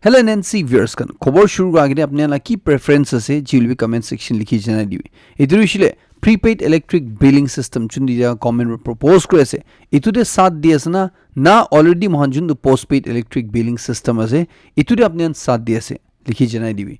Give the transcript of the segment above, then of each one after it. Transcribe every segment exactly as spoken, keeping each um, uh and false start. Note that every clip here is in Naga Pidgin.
Hello N N C viewers khan, khobor shuru kura agete apni khan la ki preference ase, ji hoilebi comment section likhi janai dibi. Etu hoishile prepaid electric billing system chun dia government para propose kuri ase. Etu te saath di ase na, na already mohan juntu postpaid electric billing system ase, etu te apni khan saath di ase, likhi janai dibi.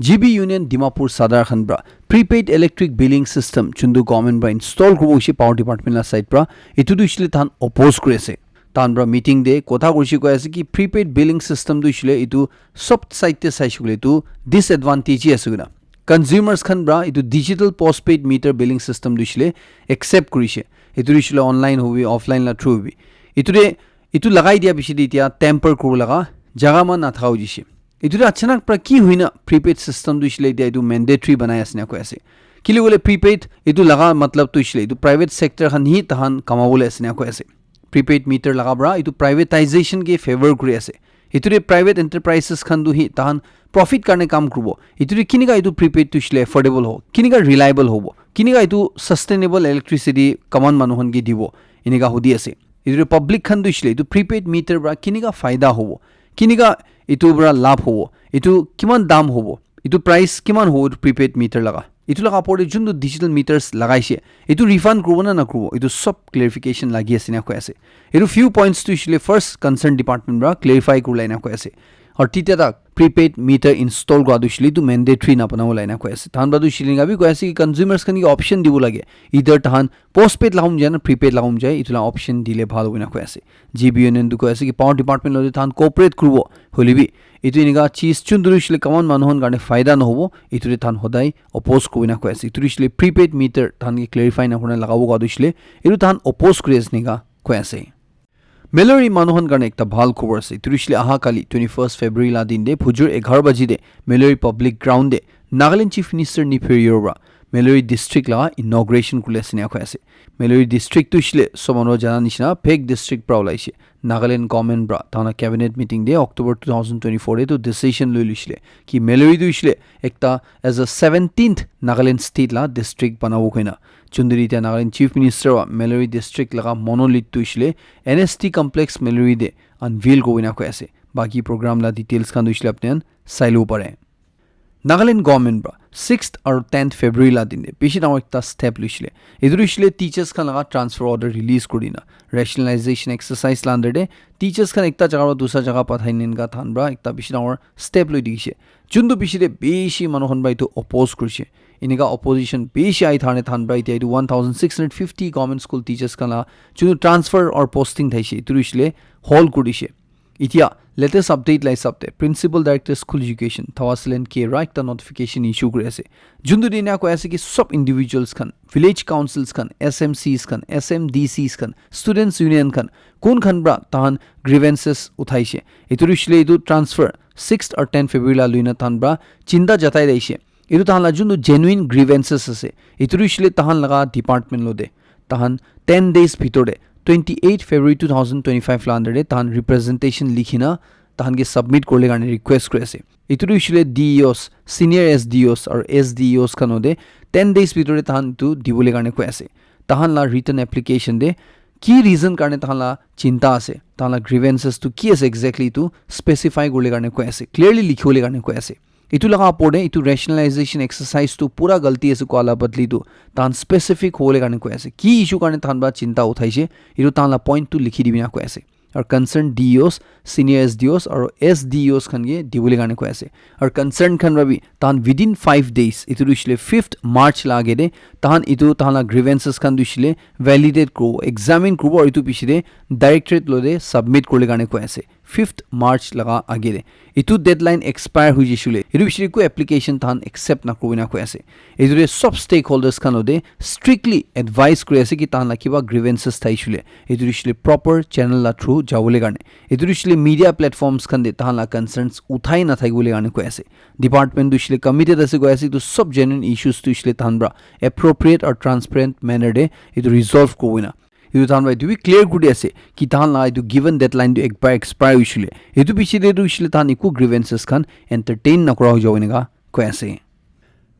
G B Union Dimapur Sadar khan para prepaid electric billing system chuntu government para install kuribo hoishe power department la side para, etu tu hoishile tahan oppose kuri ase. Tahan para meeting te kotha kurishi koi ase ki prepaid billing system tu hoishile etu sob side te saishe koile etu disadvantage hi ase koina. Consumers khan para etu digital postpaid meter billing system tu hoishile accept kurishe. Etu tu hoishile online hobi, offline la through hobi. Etu te, etu lagai dia piche te etia tamper kuribo laga jaga man nathaka hoi jishe. Etu te achanak para ki hoina prepaid system tu hoishile etia etu mandatory banai ase na koi ase. Kile koile prepaid etu laga matlab tu hoishile etu private sector khan hi tahan kamabole ase na koi ase. Prepaid meter laga para etu privatization ke favor kuri ase. Etu te private enterprises khan tu hi tahan profit karne kam kuribo. Etu te kinika etu prepaid tu hoishile affordable ho, kinika reliable hobo, kinika etu sustainable electricity kaman manu khan ke dibo, enika hudi ase. Etu te public khan tu hoishile etu prepaid meter para kinika faida hobo, kinika etu para labh hobo, etu kiman dam hobo, etu price kiman hobo etu prepaid meter laga, etu laga opor te juntu digital meters lagaishe, etu refund kuribo na nakuribo, etu sob clarification lagi ase na koi ase. Etu few points tu hoishile first concern department para clarify kurila ena koi ase. Aru titia tak prepaid meter install kura tu hoishile etu mandatory na banabo la ena koi ase. Tahan para tu hoishile enika bi koi ase ki consumers khan ke option dibo lage, either tahan postpaid lagam jai na prepaid lagam jai, etu la option dile bhal hobo ena koi ase. G B Union tu koi ase ki power department lote tahan cooperate kuribo, hoile bi etu enika cheez chun tu hoishile kaman manu khan karne faida nahobo, etu te tahan hodai oppose kuribo ena koi ase. Etu tu hoishile prepaid meter tahan ke clarify na kurina lagabo koi tu hoishile etu tahan oppose kuri ase enika koi ase. Meiluri manu khan karne ekta bhal khobor ase. Etu tu hoishile aha kali twenty-first February la din te phujur eghar baji te Meiluri public ground te Nagaland Chief Minister Neiphiu Rio para Meiluri district la inauguration kuri ase ena koi ase. Meiluri district tu hoishile sob manu jana nishina Phek district para ulaishe. Nagaland government para tahan la cabinet meeting te October two thousand twenty-four te tu decision loi luishile ki Meiluri tu hoishile ekta as a seventeenth Nagaland state la district banabo koina. Chunduri etia Nagaland Chief Minister para Meiluri district laga monolith tu hoishile N S T complex Meiluri te unveil kuribo ena koi ase. Baki program la details khan tu hoishile apni khan sai lobo pare. Nagaland government para sixth aru tenth February la din te bishi dangor ekta step luishile. Etu tu hoishile teachers khan laga transfer order release kuri dina rationalization exercise la under te teachers khan ekta jaga para dusra jaga pathai ena enika tahan para ekta bishi dangor step loi dikhishe. Juntu piche te bishi manu khan para etu oppose kurishe. Enika opposition bishi ahi thane tahan para etia etu one thousand six hundred fifty government school teachers khan la juntu transfer or posting thaishe, etu tu hoishile hol kuri dishe. Etia latest update la hisab te Principal Director School Education Thawasilen K Roy ekta notification issue kuri ase. Juntu te ena koi ase ki sob individuals khan, village councils khan, S M Cs khan, S M D Cs khan, students union khan, kun khan para tahan grievances uthaishe, etu tu hoishile etu transfer sixth or tenth February la luina tahan para chinta jatai daishe. Etu tahan la juntu genuine grievances ase, etu tu hoishile tahan laga department lote tahan ten days bhitor te twenty-eight February two thousand twenty-five la under te tahan representation likhina tahan ke submit kuribole karne request kuri ase. Etu tu hoishile D E Os, senior S D Os aru S D E Os khan lote ten days bhitor te tahan etu dibole karne koi ase. Tahan la written application te ki reason karne tahan la chinta ase, tahan la grievances tu ki ase exactly etu specify kuribole karne koi ase, clearly likhibole karne koi ase. Etu laga opor te etu rationalization exercise tu pura galti ase koa la badli tu tahan specific hobole karne koi ase. Ki issue karne tahan para chinta uthaishe, etu tahan la point tu likhi dibi na koi ase. Aru concerned D E Os, senior S D Os aru S D E Os khan ke dibole karne koi ase. Aru concerned khan para bi tahan within five days, etu tu hoishile fifth March la age te tahan etu tahan la grievances khan tu hoishile validate kuribo, examine kuribo aru etu piche te directorate lote submit kuribole karne koi ase. Fifth March laga age te. Etu deadline expire hoi jaishe koile, etu piche te eku application tahan accept nakuribo ena koi ase. Etu te sob stakeholders khan lote strictly advice kuri ase ki tahan la kiba grievances thaishe koile, etu hoishile proper channel la through jabole karne. Etu hoishile media platforms khan te tahan la concerns uthai nathakibole karne koi ase. Department tu hoishile committed ase koi ase, etu sob genuine issues tu hoishile tahan para appropriate or transparent manner te etu resolve kuribo ena. Etu tahan para etu bi clear kuri di ase ki tahan la etu given deadline tu ekbar expire hoishe koile, etu piche te tu hoishe koile tahan eku grievances khan entertain nakura hoi jabo enika koi ase.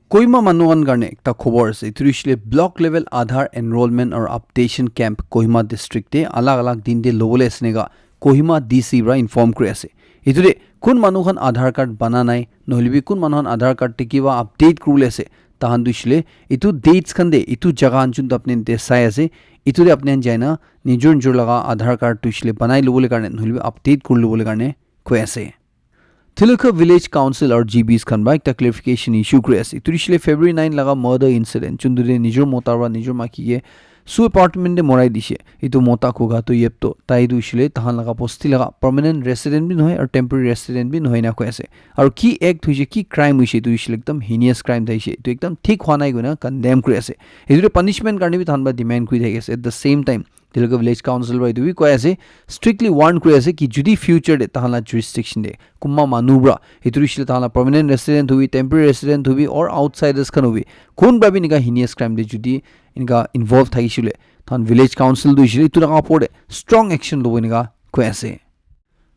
Kohima manu khan karne ekta khobor ase, etu hoishe koile block level Aadhaar enrollment aru updation camp Kohima district te alag alag din te lobole ase enika Kohima D C para inform kuri ase. Etu te kun manu khan Aadhaar card bana nai, nohole bi kun manu khan Aadhaar card te kiba update kuribole ase, tahan tu hoishe le etu dates khan te, etu jaga khan jun tu apni te sai ase, etu te apni khan jaina nijor nijor laga Aadhaar card tu hoishe le banai lobole karne, nohole bi update kuri lobole karne koi ase. Tilokha Village Council aru G Bs khan para ekta clarification issue kuri ase. Etu hoishe le February nine laga murder incident, juntu te nijor mota para nijor maiki ke su apartment te morai dishe. Etu mota koga tu yep to, tai tu hoishe le tahan laga bosti laga permanent resident bi nohoi aru temporary resident bi nohoi na koi ase. Aru ki act hoishe, ki crime hoishe, etu hoishe le ekdam heinous crime tai hoishe. Etu ekdam thik hwa nai koina condemn kuri ase. Etu te punishment karne bi tahan para demand kuri thaki ase. At the same time, Tilokha Village Council para etu bi koi ase, strictly warn kuri ase ki jodi future te tahan la jurisdiction te kunba manu para, etu hoishe le tahan la permanent resident hobi, temporary resident hobi, or outsiders khan hobi, kun para bi enika heinous crime te jodi enika involve thakishe le, tahan Village Council tu hoishe le etu laga opor te strong action lobo enika koi ase.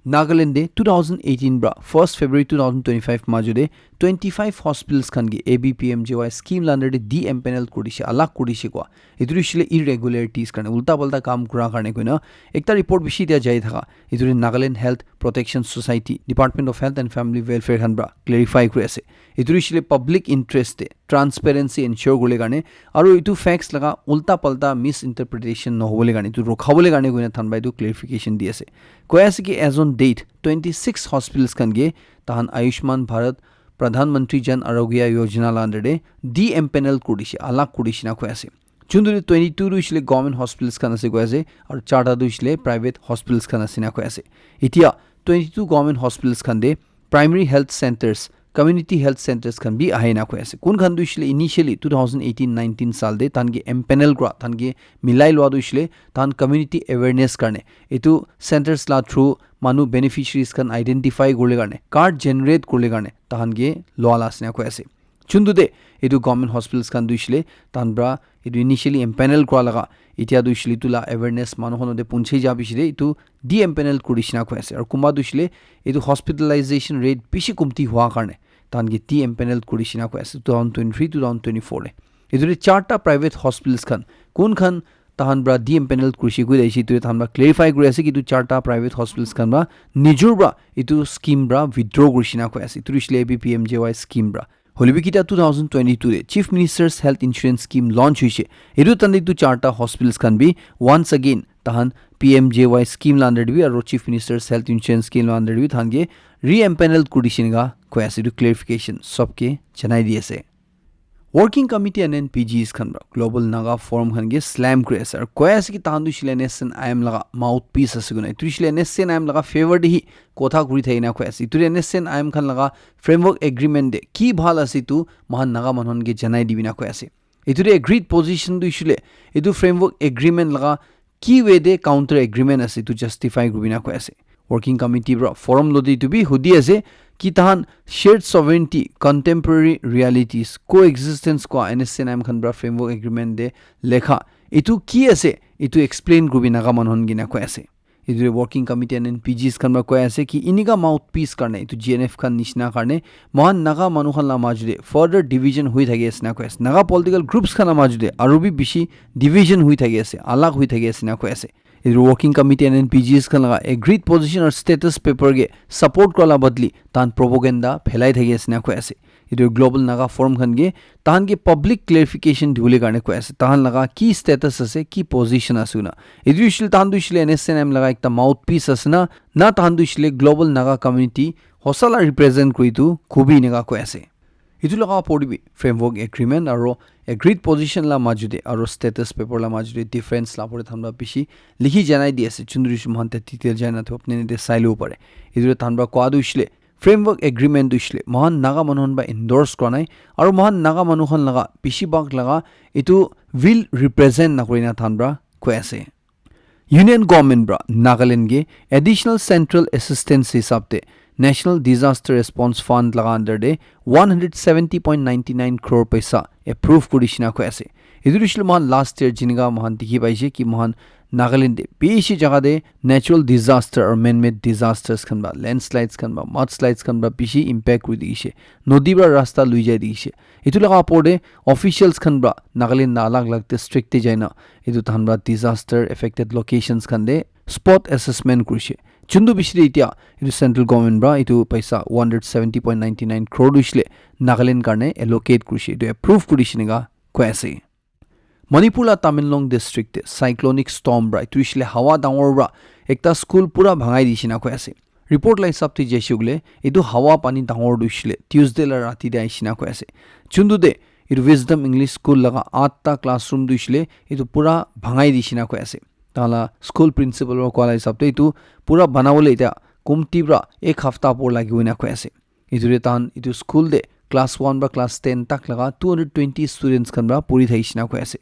Nagaland te two thousand eighteen para first February two thousand twenty-five majo te twenty-five hospitals khan ke A B P M J Y scheme la under te de-empanel kuri dishe, alag kuri dishe kua. Etu hoishe le irregularities karne, ulta palta kam kura karne koina ekta report bishi dia jai thaka. Etu te Nagaland Health Protection Society, Department of Health and Family Welfare khan para clarify kuri ase. Etu hoishe le public interest te transparency ensure kuribole karne, aru etu facts laga ulta palta misinterpretation nohobole karne, etu rokhabole karne koina tahan para etu clarification di ase. Koi ase ki as on date, twenty-six hospitals khan ke tahan Ayushman Bharat Pradhan Mantri Jan Arogya Yojana la under te de-empanel kuri dishe, alag kuri dishe na koi ase. Juntu te twenty-two tu hoishe le government hospitals khan ase koi ase, aru charta tu hoishe le private hospitals khan ase na koi ase. Etia twenty-two government hospitals khan te primary health centers, community health centers khan bi ahe na koi ase. Kun khan tu hoishe le initially two thousand eighteen nineteen saal te tahan ke empanel kura, tahan ke milai lua tu hoishe le tahan community awareness karne, etu centers la through manu beneficiaries khan identify kuribole karne, card generate kuribole karne tahan ke lua la ase na koi ase. Juntu te etu government hospitals khan tu hoishe le tahan para etu initially empanel kura laga, etia tu hoishe le etu la awareness manu khan te punchai ja bishi te etu de-empanel kuri dishe na koi ase. Aru kunba tu hoishe le etu hospitalization rate bishi kumti hua karne tahan ke de-empanel kuri dishe na koi ase two thousand twenty-three, two thousand twenty-four te. Etu te charta private hospitals khan kun khan tahan para de-empanel kuri dishe koi dishe, etu te tahan para clarify kuri ase ki etu charta private hospitals khan para nijor para etu scheme para withdraw kuri dishe na koi ase. Etu hoishe le A B P M J Y scheme para. Hoile bi kita two thousand twenty-two te Chief Minister's Health Insurance Scheme launch hoishe. Etu tahan te etu charta hospitals khan bi once again tahan P M J Y scheme la under te bi aru Chief Minister's Health Insurance Scheme la under te bi tahan ke re-empanel kuri dishe enika koi ase. Etu clarification sob ke janai di ase. Working Committee and N P Gs khan para Global Naga Forum khan ke slam kuri ase aru koi ase ki tahan tu hoishe le N S C N I M laga mouthpiece ase koina. Etu hoishe le N S C N I M laga favor te hi kotha kuri thaki na koi ase. Etu te N S C N I M khan laga framework agreement te ki bhal ase etu moikhan Naga manu khan ke janai dibi na koi ase. Etu te agreed position tu hoishe le etu framework agreement laga ki way te counter agreement ase etu justify kuribi na koi ase. Working Committee para forum lo te etu bi hudi ase ki tahan shared sovereignty, contemporary realities, coexistence kua N S C N I M khan para framework agreement te lekha etu ki ase, etu explain kuribi Naga manu khan ke na koi ase. Etu te Working Committee and N P Gs khan para koi ase ki enika mouthpiece karne, etu G N F khan nishina karne moikhan Naga manu khan la majo te further division hui thaki ase na koi ase. Naga political groups khan la majo te aru bi bishi division hui thaki ase, alag hui thaki ase na koi ase. Etu Working Committee and N P Gs khan laga agreed position aru status paper ke support kura la badli tahan propaganda phelai thaki ase na koi ase. Etu Global Naga Forum khan ke tahan ke public clarification dibole karne koi ase. Tahan laga ki status ase, ki position ase koina. Etu hoishe le tahan tu hoishe le N S C N I M laga ekta mouthpiece ase na, na tahan tu hoishe le global Naga community hosa la represent kuri tu kubi enika koi ase. Etu laga opor te bi framework agreement aru agreed position la majo te aru status paper la majo te difference la opor te tahan para bishi likhi janai di ase. Chundri Shuman te detail jana tu apni te sai lo pare. Etu tahan para koi tu hoishe le framework agreement tu hoishe le moikhan Naga manu khan para endorse kura nai, aru moikhan Naga manu khan laga bishi bhag laga etu will represent na kuri na tahan para koi ase. Union government para Nagaland ke additional central assistance hisab te National Disaster Response Fund laga under te one hundred seventy point nine nine crore paisa approve kuri shina koi ase. Etu tu hoishe le moikhan last year jinika moikhan dikhi paise ki moikhan Nagaland te bishi jaga te natural disaster aru man-made disasters khan para, landslides khan para, mudslides khan para bishi impact kuri dikhi ase. Nodi para rasta lui jai dikhi ase. Etu laga opor te officials khan para Nagaland la alag alag district te jaina etu tahan para disaster affected locations khan te spot assessment kurishe. Chundu bishi de itia etu central government pra etu paisa one hundred seventy point nine nine crore tu hoishe le Nagaland karne allocate kurishe, etu approve kurishe neka koi ase. Manipur la Tamenglong district te cyclonic storm pra etu hoishe le hawa dangor pra ekta school pura bhangai dishe na koi ase. Report la hisab te jaise koile etu hawa pani dangor tu hoishe le Tuesday la rati te aishe na koi ase. Chundu de etu Wisdom English School laga atta classroom tu hoishe le etu pura bhangai dishe na koi ase. Tahan la school principal para koa la hisab te etu pura banabole etia komti para ek hafta por lagibo ena koi ase. Etu te tahan etu school te class one para class ten tak laga two hundred twenty students khan para puri thakishe na koi ase.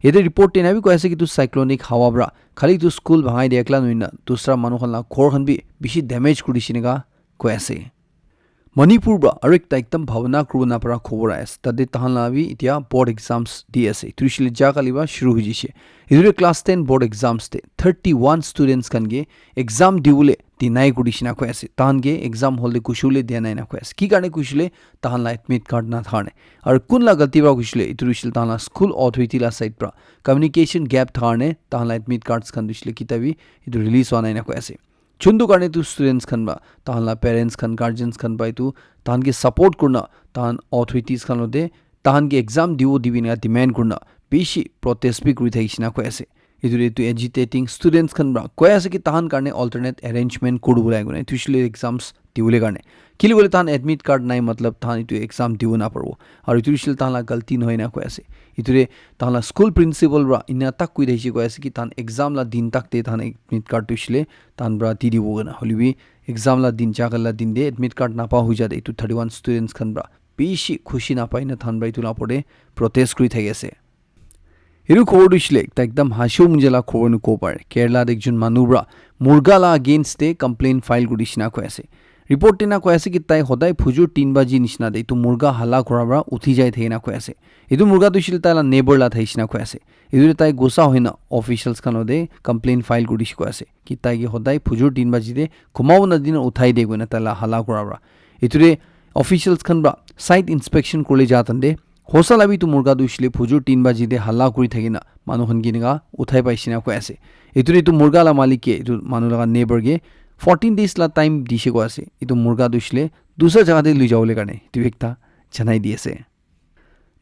Yate report te ena bi koi ase ki etu cyclonic hawa para khali etu school bhangai dia ekla nohoi na dusra manu khan la ghor khan bi bishi damage kuri dishe neka koi ase. Manipur pra aru ekta ekdam bhabana kuribo napara khobor ahi ase. Tate tahan la bi etia board exams di ase. Etu hoishe le ja kali pra shuru hoi jaise. Etu te class ten board exams te thirty one students khan ke exam dibole deny kuri dishe na koi ase. Tahan ke exam hall te gushi bole dia nai na koi ase. Ki karne kuishe le tahan la admit card na thaka karne. Aru kun la galti pra kuishe le etu hoishe le tahan la school authority la side pra communication gap thaka karne tahan la admit cards khan tu hoishe le kita bi etu release hwa nai na koi ase. Chundu karne tu students khan ba, tahan la parents khan, guardians khan ba etu tahan ke support kurna, tahan authorities khan lote, tahan ke exam dibo dibi na demand kurna, bishi protest bi kuri thakishe na koi ase. Etu te etu agitating students khan ba koi ase ki tahan karne alternate arrangement kuri bole koi na, etu hoishe le exams dibole karne. Kile koile tahan admit card nai matlab tahan etu exam dibo na paribo. Aru etu hoishe le tahan la galti nohoi na koi ase. Etu te tahan la school principal pra ena tak koi thakishe koi ase ki tahan exam la din tak te tahan admit card tu hoishe le tahan pra di dibo koina. Hoilebi exam la din, ja kali la din te admit card napa hoi ja te etu thirty one students khan pra bishi khushi napai na tahan pra etu la opor te protest kuri thaki ase. Etu khobor tu hoishe le ekta ekdam hasho munje la khobor ni kobo pare. Kerala te ekjon manu pra murga la against te complaint file kuri dishe na koi ase. Report te na koi ase ki tai hodai phujur tin baji nishina te etu murga hala kura pra uthi jai thaki na koi ase. Etu murga tu hoishe le tai la neighbor la thakishe na koi ase. Etu te tai gussa hoi na officials khan lote complaint file kuri dishe koi ase ki tai ke hodai phujur tin baji te khumabo na dina uthai de koina tai la hala kura pra. Etu te officials khan pra site inspection kuribole ja time te hosa la bi etu murga tu hoishe le phujur tin baji te hala kuri thaki na manu khan ke eneka uthai paishe na koi ase. Etu te etu murga la malik ke etu manu laga neighbor ke fourteen days la time dishe koi ase. Etu murga tu hoishe le dusra jaga te lui jabole karne etu ekta janai di ase.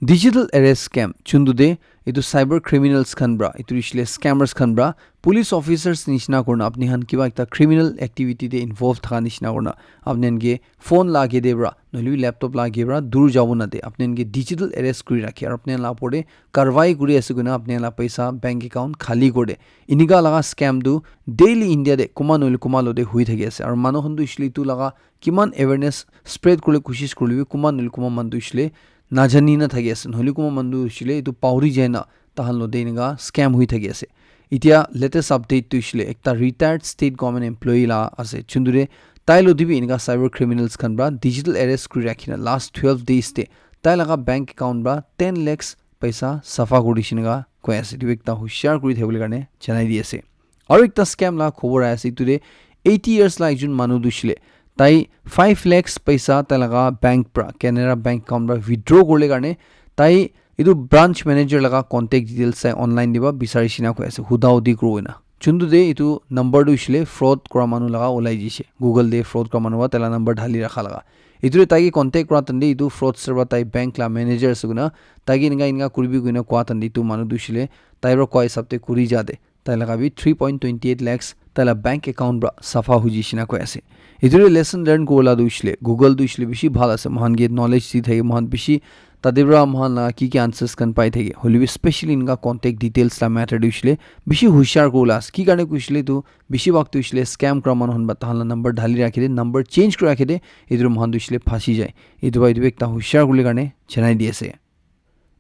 Digital arrest scam chundu de etu cyber criminals khan pra, etu hoishe le scammers khan pra, police officers nishina kurina apni khan kiba ekta criminal activity te involve thaka nishina kurina apni khan ke phone la age te pra nohole bi laptop la age pra dur jabo na de apni khan ke digital arrest kuri rakhe aru apni khan la opor te karwai kuri ase koina apni khan la paisa bank account khali kuri de. Eneka laga scam tu daily India te kunba nohole kunba lote hoi thaki ase aru manu khan tu hoishe le etu laga kiman awareness spread kuribole koshish kurilebi kunba nohole kunba manu tu hoishe le najani na thaki ase, nohole kunba manu tu hoishe le etu pahori jai na tahan lote eneka scam hoi thaki ase. Etia latest update tu hoishe le ekta retired state government employee la ase, chundu te tai lote bi eneka cyber criminals khan pra digital arrest kuri rakhi na last twelve days te tai laga bank account pra ten lakhs paisa safa kuri dishe eneka koi ase. Etu ekta hushar kuri thakibole karne janai di ase. Aru ekta scam la khobor ahi ase, etu te eighty years la ekjon manu tu hoishe le tai five lakhs paisa tai laga bank pra, Canara Bank account pra withdraw kuribole karne tai etu branch manager laga contact details sai online te pra bisari shina koi ase, huda hudi kuribo koina. Chundu te etu number tu hoishe le fraud kura manu laga ulai jaise, Google te fraud kura manu pra tai la number dhali rakha laga. Etu te tai ke contact kura time te etu fraudster pra tai bank la manager ase koina tai ke eneka eneka kuribi koina koa time te etu manu tu hoishe le tai pra koa hisab te kuri ja te tai laga bi three point twenty eight lakhs tai la bank account pra safa hoi jaise na koi ase. Etu te lesson learn kuribole tu hoishe le Google tu hoishe le bishi bhal ase, moikhan ke knowledge di thake, moikhan bishi tate pra moikhan la ki ki answers khan pai thake, hoilebi specially eneka contact details la matter tu hoishe le bishi hushar kuribole ase. Ki karne koishe le tu bishi bhag tu hoishe le scam kura manu khan pra tahan la number dhali rakhe de, number change kuri rakhe de, etu pra moikhan tu hoishe le phasi jai. Etu pra etu bi ekta hushar kuribole karne janai di ase.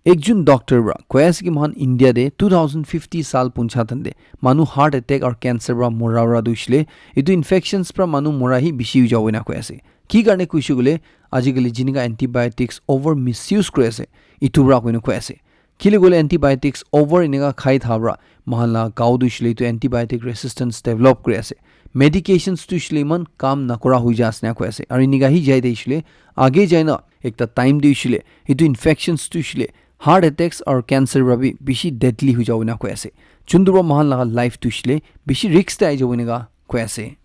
Ekjon doctor pra koi ase ki moikhan India te two thousand fifty saal puncha time te manu heart attack aru cancer pra mora pra tu hoishe le etu infections pra manu mora hi bishi hoi jabo ena koi ase. Ki karne koishe koile ajikali jineka antibiotics over misuse kuri ase, etu pra koina koi ase. Kile koile antibiotics over eneka khai tha pra moikhan la gao tu hoishe le etu antibiotic resistance develop kuri ase. Medications tu hoishe le eman kam nakura hoi ja ase na koi ase. Aru eneka hi jai de hoishe le age jai na ekta time te hoishe le etu infections tu hoishe le heart attacks aru cancer pra bi bishi deadly hoi jabo ena koi ase. Chundu pra moikhan laga life tu hoishe le bishi risk te ahi jabo eneka koi ase.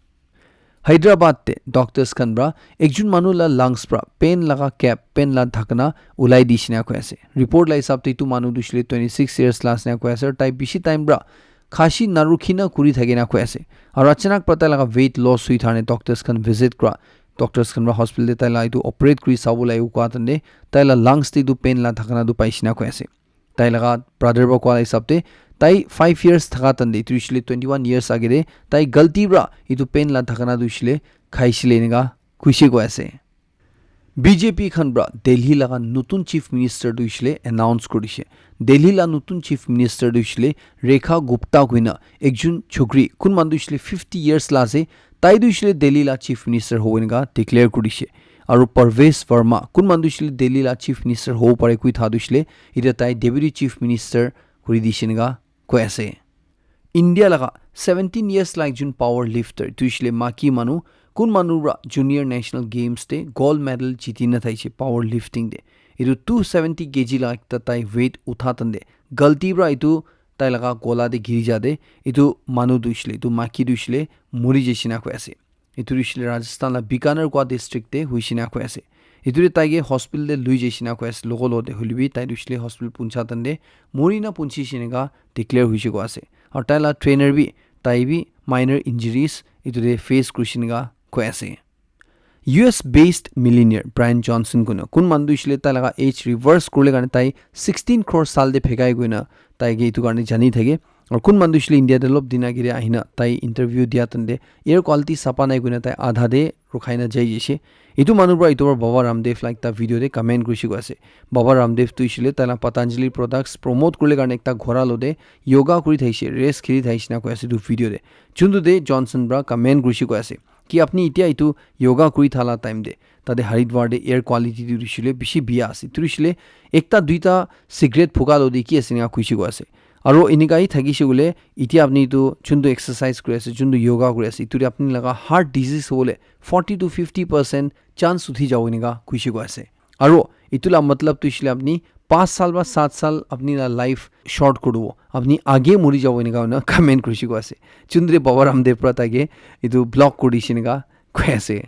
Hyderabad te doctors khan pra ekjun manu la lungs pra paint laga cap, paint la dhakna ulai di shina koi ase. Report la hisab te etu manu tu shile twenty six years la asina koi ase, tai bishi time pra khasi narukhi na kuri thaki na koi ase. Aru achanak pra tai laga weight loss hui thane doctors khan visit kura, doctors khan pra hospital te tai la etu operate kuri sabo lage kua tande tai la lungs te etu paint la dhakna tu pai shina koi ase. Tai laga brother pra kua hisab te tai five years thaka tande, etu hoishile twenty one years age te tai galti pra etu paint la dhakna tu hoishile khaishile enika kuishe koi ase. B J P khan pra Delhi laga nutun chief minister tu hoishile announce kuri dishe. Delhi la nutun chief minister tu hoishile Rekha Gupta koina ekjun chokri, kun manu tu hoishile fifty years la ase, tai tu hoishile Delhi la chief minister hobo enika declare kuri dishe. Aru Parvesh Verma, kun manu tu hoishile Delhi la chief minister hobo pare koi tha tu hoishile, etia tai deputy chief minister kuri dishe enika koi ase. India laga seventeen years la ekjun power lifter, tu hoishile maki manu, kun manu pra Junior National Games te gold medal jiti na thaishe power lifting te. Etu two seventy K G la ekta tai weight utha tande galti pra etu tai laga gola te giri ja te etu manu tu hoishile, etu maki tu hoishile muri jaishina koi ase. Etu tu hoishile Rajasthan la Bikaner kua district te hoishina koi ase. Etu te tai ke hospital te lui jaishina koi ase, logo lo te hoile bi tai tu hoishile hospital puncha tande muri na punchi shina ka declare hoishe koi ase. Aru tai la trainer bi, tai bi minor injuries etu te face kuri shina ka koi ase. U S based millionaire Brian Johnson koina kun manu tu hoishile tai laga age reverse kurle karne tai sixteen crore sal te phekai koina tai ke etu karne jani thake. Aru kun manu tu hoishile India te olop din age te ahina tai interview dia tande air quality sapa nai koina tai adha te rukhai na jai jaise. Etu manu pra etu pra Baba Ramdev la ekta video te comment kurishe koi ase. Baba Ramdev tu hoishile tai la Patanjali products promote kurle karne ekta ghora lo te yoga kuri thaishe, race kheli thaishe na koi ase etu video te. Chuntu te Johnson pra comment kurishe koi ase ki apni etia etu yoga kuri thala time te tate Haridwar te air quality tu hoishile bishi biya ase. Tu hoishile ekta duita cigarette phuka lo te ki ase enika kuishe koi ase. Aro enika hi thakishe koile, etia apni etu juntu exercise kuri ase, juntu yoga kuri ase, etu te apni laga heart disease hobole forty to fifty percent chance uthi jabo enika kuishe koi ase. Aro etu la matlab tu hoishile apni panch sal ba sat sal apni la life short kuribo, apni age mori jabo enika hoina comment kurishe koi ase. Juntu te Baba Ramdev pra tai ke etu block kuri dishe enika koi ase.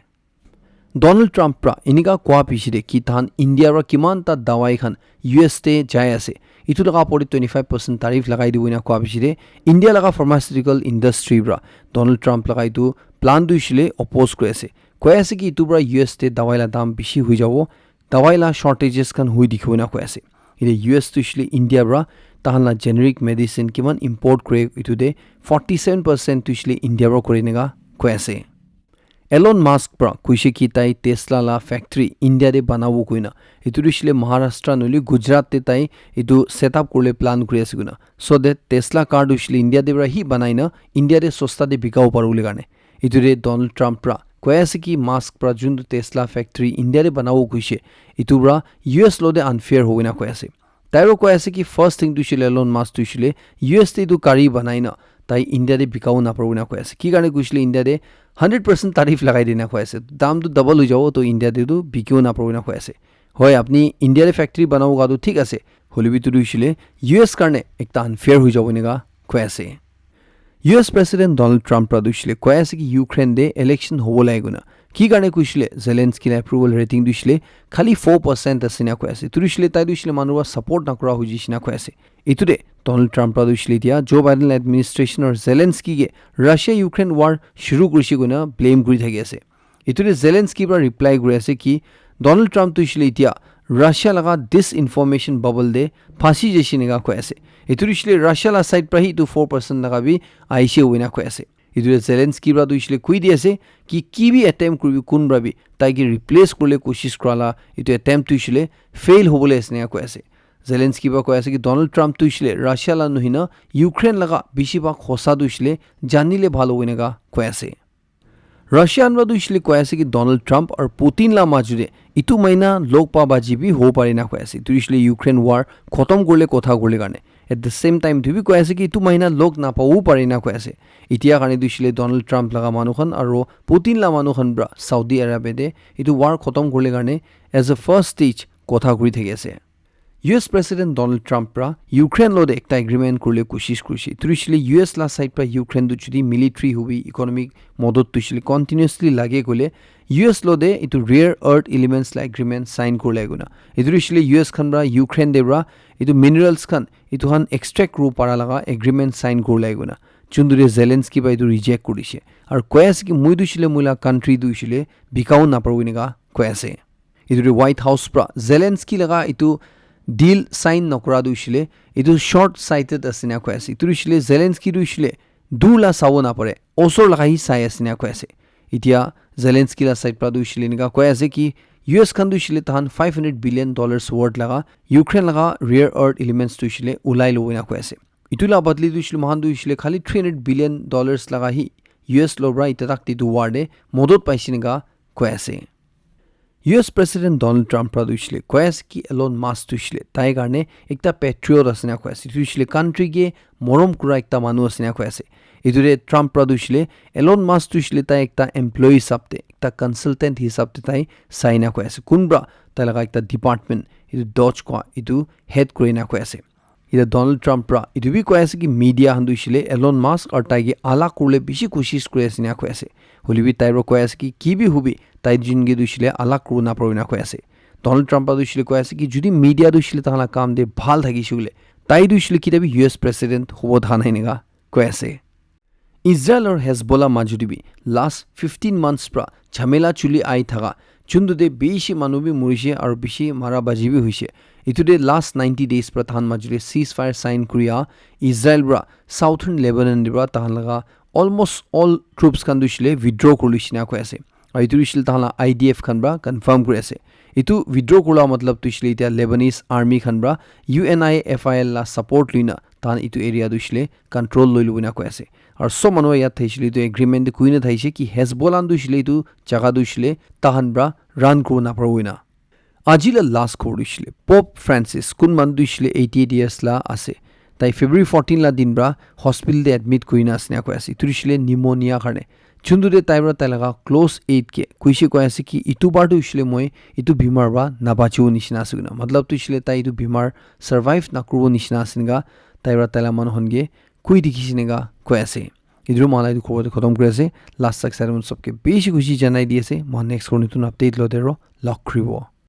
Donald Trump pra enika koa piche te ki tahan India pra kiman ta dawai khan U S te jai ase, etu laga opor te twenty five percent tariff lagai dibo ena koa piche te India laga pharmaceutical industry pra Donald Trump laga etu plan tu hoishile oppose kuri ase. Koi ase ki etu pra U S te dawai la dam bishi hoi jabo, dawai la shortages khan hoi dikhibo ena koi ase. Ete U S tu hoishile India pra tahan la generic medicine kiman import kure etu te forty seven percent tu hoishile India pra kure enika koi ase. Elon Musk pra kuishe ki tai Tesla la factory India te banabo koina. Etu tu hoishile Maharashtra nohole Gujarat te tai etu set up kurle plan kuri ase koina. So that Tesla car tu hoishile India te pra hi banai na India te sosta te bikabo pare bole karne. Etu te Donald Trump pra koi ase ki Musk pra juntu Tesla factory India te banabo kuishe, etu pra U S lo te unfair hobo ena koi ase. Tai pra koi ase ki first thing tu hoishile Elon Musk tu hoishile U S te etu gari banai na tai India te bikabo napare ena koi ase. Ki karne kuishile India te hundred percent tariff lagai dina koi ase. Dam tu double hoi jabo, to India te tu bikibo napare ena koi ase. Hoi, apni India te factory banabo ga tu thik ase. Hoile bi tu hoishile U S karne ekta unfair hoi jabo enika koi ase. U S President Donald Trump pra tu hoishile koi ase ki Ukraine te election hobo lage koina. Ki karne kuishile Zelensky la approval rating tu hoishile khali four percent ase na koi ase. Tu hoishile tai tu hoishile manu pra support nakura hoi jaise na koi ase. Etu te Donald Trump pra tu hoishile etia Joe Biden la administration aru Zelensky ke Russia Ukraine war shuru kurishe koina blame kuri thaki ase. Etu te Zelensky pra reply kuri ase ki Donald Trump tu hoishile etia Russia laga disinformation bubble te phasi jaise enika koi ase. Etu tu hoishile Russia la side pra hi etu four percent laga bi aise hoina koi ase. Etu te Zelensky pra tu hoishile koi di ase ki ki bi attempt kuribi kun pra bi tai ke replace kurle koshish kura la etu attempt tu hoishile fail hobole ase enika koi ase. Zelensky pra koi ase ki Donald Trump tu hoishile Russia la nohoi na Ukraine laga bishi bhag hosa tu hoishile janile bhal hobo enika koi ase. Russia khan pra tu hoishile koi ase ki Donald Trump aru Putin la majo te etu mahina log pa baji bi hobo pare na koi ase. Tu hoishile Ukraine war khotom kurle kotha kurle karne. At the same time, tu bi koi ase ki etu mahina log napabo pare na koi ase. Etia karne tu hoishile Donald Trump laga manu khan aru Putin la manu khan pra Saudi Arabia te etu war khotom kurle karne as a first stage kotha kuri thaki ase. U S President Donald Trump pra Ukraine lo de ekta agreement kurile koshish kurishe. Etu hoishile U S la side pra Ukraine tu jodi military hobi economic modot tu hoishile continuously lage koile U S lo de etu rare earth elements la agreement sign kurile koina. Etu hoishile U S khan pra Ukraine de pra etu minerals khan etu khan extract kuribo para laga agreement sign kurile koina. Chundure Zelensky pra etu reject kurishe. Aru koi ase ki moi tu hoishile moi la country tu hoishile bikao naparo enika koi ase. Etu de White House pra Zelensky laga etu deal sign nokora tu hoishile etu short sighted ase na koi ase. Etu hoishile Zelensky tu hoishile dur la sabo napare, osor laga hi sai ase na koi ase. Etia Zelensky la side pra tu hoishile enika koi ase ki U S khan tu hoishile tahan five hundred billion dollars worth laga Ukraine laga rare earth elements tu hoishile ulai lobo na koi ase. Etu la badli tu hoishile mohan tu hoishile khali three hundred billion dollars laga hi U S lo pra itatak te tu war de modot paise enika koi ase. U S President Donald Trump pra tu hoishile koi ase ki Elon Musk tu hoishile tai karne ekta patriot ase na koi ase. Tu hoishile country ke morom kura ekta manu ase na koi ase. Etu de Trump pra tu hoishile Elon Musk tu hoishile tai ekta employee hisab te, ekta consultant hisab te tai sai na koi ase. Kun pra tai laga ekta department, etu DOGE koa, etu head kuri na koi ase. Ita Donald Trump pra etu bi koi ase ki media khan tu hoishile Elon Musk aru tai ke alag kuribole bishi koshish kuri ase ena koi ase. Hoile bi tai pra koi ase ki ki bi hobi tai jun ke tu hoishile alag kuribo naparibo ena koi ase. Donald Trump pra tu hoishile koi ase ki jodi media tu hoishile tahan la kam de bhal thakishe koile tai tu hoishile kitia bi U S president hobo tha nai eneka koi ase. Israel aru Hezbollah majot te bi last fifteen months pra jhamela chuli ai thaka, juntu te bishi manu bi murishe aru bishi mara baji bi hoishe. Etu te last ninety days pra tahan majot te ceasefire sign kuri a Israel pra southern Lebanon te pra tahan laga almost all troops khan tu hoishile withdraw kuri lishe na koi ase. Aru etu hoishile tahan la I D F khan pra confirm kuri ase. Etu withdraw kura la matlab tu hoishile etia Lebanese army khan pra U N I F I L la support luina tahan etu area tu hoishile control loi lubo na koi ase. Aru sob manu yat thaishile etu agreement te kuina thaishe ki Hezbollah tu hoishile etu jaga tu hoishile tahan pra run kuribo naparibo ena. Aji la last khobor tu hoishile Pope Francis kun manu tu hoishile eighty eight years la ase. Tai February fourteen la din pra hospital te admit kurina ase na koi ase. Etu hoishile pneumonia karne. Juntu te tai pra tai laga close aid ke kuishe koi ase ki etu bar tu hoishile moi etu bimar pra nabachibo nishina ase koina. Matlab tu hoishile tai etu bimar survive nakuribo nishina ase eneka tai pra tai la manu khan ke kui dikhishe eneka koi ase. Etu pra moikhan la etu khobor tu khotom kuri ase. Last tak side mon sobke bishi khushi janai di ase. Moikhan next khobor notun update lote aro log kuribo.